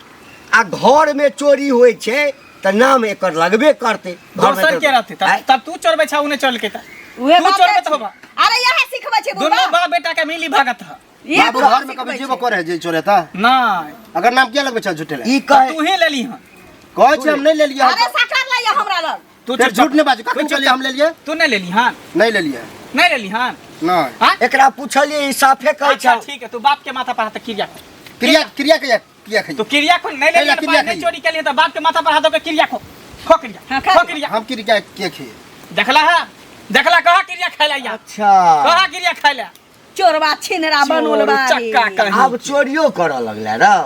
आ घरमे चोरी होइ छै तऽ नाम एकर लगबे करतै। घरमे दोसर के रहतै आँय? तब तू चोरबै छा, उ नहि चोरलकै तऽ उहे तू बात चोरबै छै। तऽ होबा। अरे इएह सिखबै छै दुनू बुढ़बा। बाप बेटा के मिली भगत ह। इएह बाबू बुढ़बा घर में कभी सिखबै जेबो छै। करे जे चोरे था नहि अगर नाम किया लगबै छ झूठे ले? ई कहे तू ही लेली हन। कहै छै हम नहीं लेलियै। अरे साकार लैया हमरा लग। तू फिर चुप झूठ नहीं बाजू, तू कखन चुप कहलियै हम लेलियै? तू नहीं लेली हन? नहीं लेलियै। नहीं लेली हन? नहीं। हाँ? एकरा पूछलियै ई साफे कहै अच्छा छै। ठीक है, तू बाप के माथा पर हाथ क्रिया खो। क्रिया क्रिया के किया खाइए? तू क्रिया खो, नहीं लेली कैला हन, क्रिया नहीं खाइए? चोरी केली तऽ बाप के माथा पर हाथ दऽ के क्रिया खो, खो क्रिया। हाँ, खा खो लिअ। क्रिया। हम क्रिया किया खाइए? देखला है, देखला कहा क्रिया खाइला या? अच्छा कहा क्रिया खाइला? चोरबा छिनरा बनोलबा चोर चक्का कहीं। आब चोरियो करऽ लगले रौ।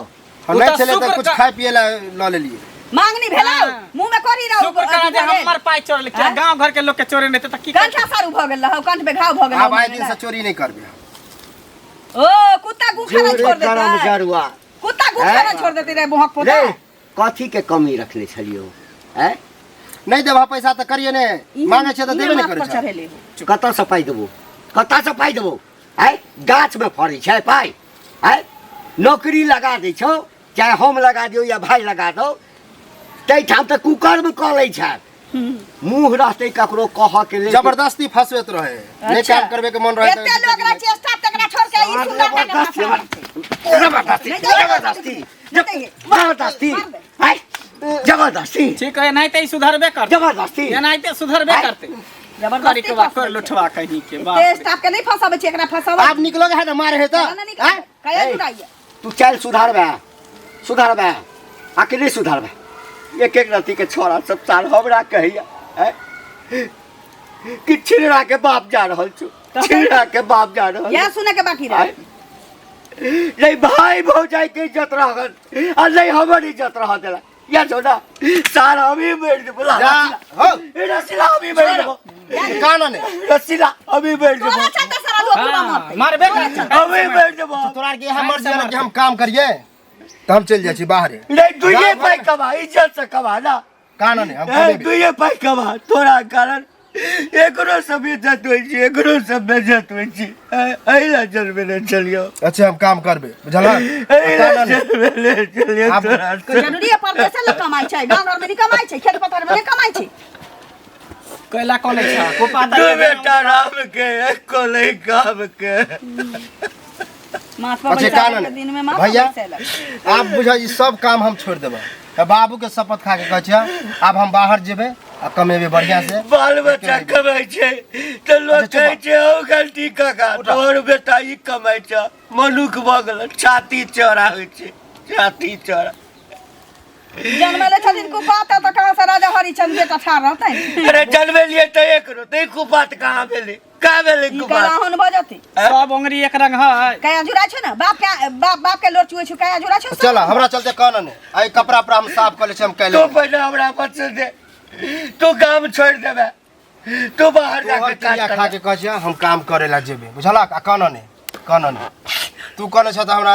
हम उ नहीं तऽ छलै तऽ शुक्र कुछ खाय पिए ला लऽ लेलियै। मांगनी भेलौ हाँ। मुंह में करी रहौ। शुक्र करा जे हमर पाइ चोरल किया, हाँ? गांव घर के लोग के चोरे नहीं तऽ की कंठा सारू भऽ गेल रहौ, कंठ पे घाव भऽ गेल आब रहौ। आइ दिन से चोरी नहीं करबै। ओ कुत्ता गु खाना जोरे छोड़ करम देतै, जरुआ कुत्ता गु हैं? खाना छोड़ देतै रे मुहक पोता। रे कथी के कमी रखने छलियौ? आँय? नहीं देबह पैसा तऽ करिए ने, मांगे छै तऽ देबे नहीं करै छै। चढ़ेले हो। कतऽसँ पाइ देबौ? कतऽसँ पाइ देबौ? आँय गाछमे फड़ै छै पाइ? आँय नौकरी लगा दै छौ, चाहे हम लगा दियौ या भाय लगा दौ, ताहिठाम तऽ कुकर्म कऽ लै छै। मुँह रहतै ककरो कहऽ के लेल। जबरदस्ती फंसबैत रहे, नहीं अच्छा। काम करबे के मन रहे। एते लोग रहे चेष्टा तकरा छोड़ के ई सुंदर के जबरदस्ती फंसा। जबरदस्ती नहीं जाइए, जबरदस्ती नहीं जाइए। जबरदस्ती मार दे। आँय, जबरदस्ती। ठीक है, एनाहिते ई सुधरबे करतै। जबरदस्ती एनाहिते सुधरबे आँय? करतै। जबरदस्ती करी के बाप फंसबै कर छै। लुठवा कहीं के बाप एते रे। स्टाफ के नहीं फंसाबै छै, एकरा फंसाबै। आब निकलोगे है ना मारे है तऽ ना निकल कया ए। जुड़ाइए। तू चल सुधारबे, सुधारबे आ कि नहीं सुधारबे? एक एक रति के छोरा सब साल हमरा कहैया आँय? कि छिनरा के बाप जा रहल छौ, छिनरा के बाप जा रहल। इएह सुने के बाकी रहे। आँय? नहीं भाई भौजाई के इज्जत रहल आ नहीं हमर इज्जत रह देला। या छोड़ा सार अभी मर जेबो। जा हो रसीला अभी मर जेबो। कान ने रसीला अभी मर तोरा जेबो। चलते सारा लोग पूरा हाँ, मरतै। मारबे करतै। अभी मर जेबो। तोरा के यहाँ मर्जी है ना कि हम काम करिए तऽ हम चलि जाइ छी बाहरे। नहीं दुइये जा, पाई कमा, इज्जत से कमा ना। कान ने हम ए, कमेबे। दुइये पाई कमा, तोरा कारण एकरो सब इज्जत होइ छै, एकरो सब बेइज्जत होइ छै। एहि ला जन्मेने छलियौ। अच्छा हम काम करबे बुझल। एहि ला जन्मेने छलियौ आब- तोरा से। जरूरी है परदेसे लोग कमाइ छै, गाँव घर में नहीं कमाइ छै, खेत पथार में नहीं कमाइ छै। कैला कॉलेज छा कोपा दू बेटा राम के एको नहीं काम के। माथ पर अच्छा बैसा कान के ने दिन में माथ पर भैया बैसेलक। आप बुझा ई सब काम हम छोड़ देबै। तऽ बाबू के शपथ खा के कहै छियै आब हम बाहर जेबै आ कमेबै बढ़िया से। बाल बच्चा कमाइ छै तऽ लोक अच्छा, चुप कहै छै हौ गलती काका तोहर बेटा ई कमाइ छै, मनुख भऽ गेल, छाती चौड़ा होइ छै, छाती चौड़ा। जन्मले छथिन कुपाता तऽ कहाँ से राजा हरिचंद्र बेटा। बेटा ठाढ़ रहतै अरे जन्मे लिए तऽ एक रो तऽ कुपात कहाँ भेलै? कहाँ भेलै ई कुपात? कलाहन भऽ जेतै। सब ओंगरी एक रंग है। कया जुड़ा छौ ने बाप के, बाप बाप के लोर चुए छौ, कया जुड़ा छौ। चल हमरा चलते कहना नहि, आइ कपड़ा उपड़ा हम साफ कऽ लै छी, हम काल्हि तू पहिले हमरा बच्चे दे, तू काम छोड़ि देबे, तू बाहर तोहर जाके काज क्रिया खा कर। के कहै छियै हम काम करे ला जेबे, बुझलक? आ कहना नहि, कहना नहि, तू कहने छ तऽ हमरा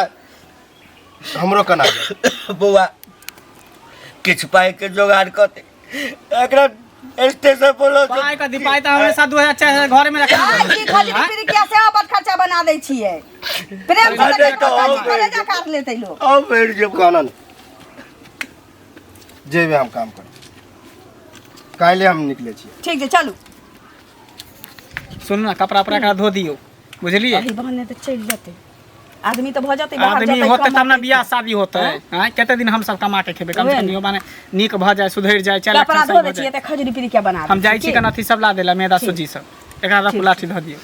हमरो केना जेबै? बौआ किछु पाइके जोगाड़ कऽ दे एकरा, स्टेशन पर लऽ जो। पाइ कथी? पाइ तऽ हमेशा 2000 4000 घरे में रखने आइ की खजरी पिरिकिया से बड़ खर्चा बना दै छियै प्रेम से। अरे तऽ तऽ काज हम कलेजा काट लेतै लोक। हम मरि जेबो। कहना नहि, जेबे हम काम करे, काल्हि हम निकलै छियै। ठीक छै, चलू। सुनू ने, कपड़ा उपड़ा एकरा धो दियौ, बुझलियै? अही बहने तऽ चलि जेतै आदमी, तऽ भऽ जेतै बाहर आदमी जेतै, होतै तब ने कमौतै। बियाह शादी होतै। आँय, कते दिन हमसब कमा के खेबै? कम से उएह कम ने। इहो माने नीक भऽ जाय, सुधरि जाय, चल कपड़ा सही धो भऽ दै छियै जाय। तऽ खजूरी पिरिकिया बना हम दै जाइ छी छी। कन अथी सब ला देला, मैदा सूजी सब। एकरा रखू, लाठी धऽ दियौ।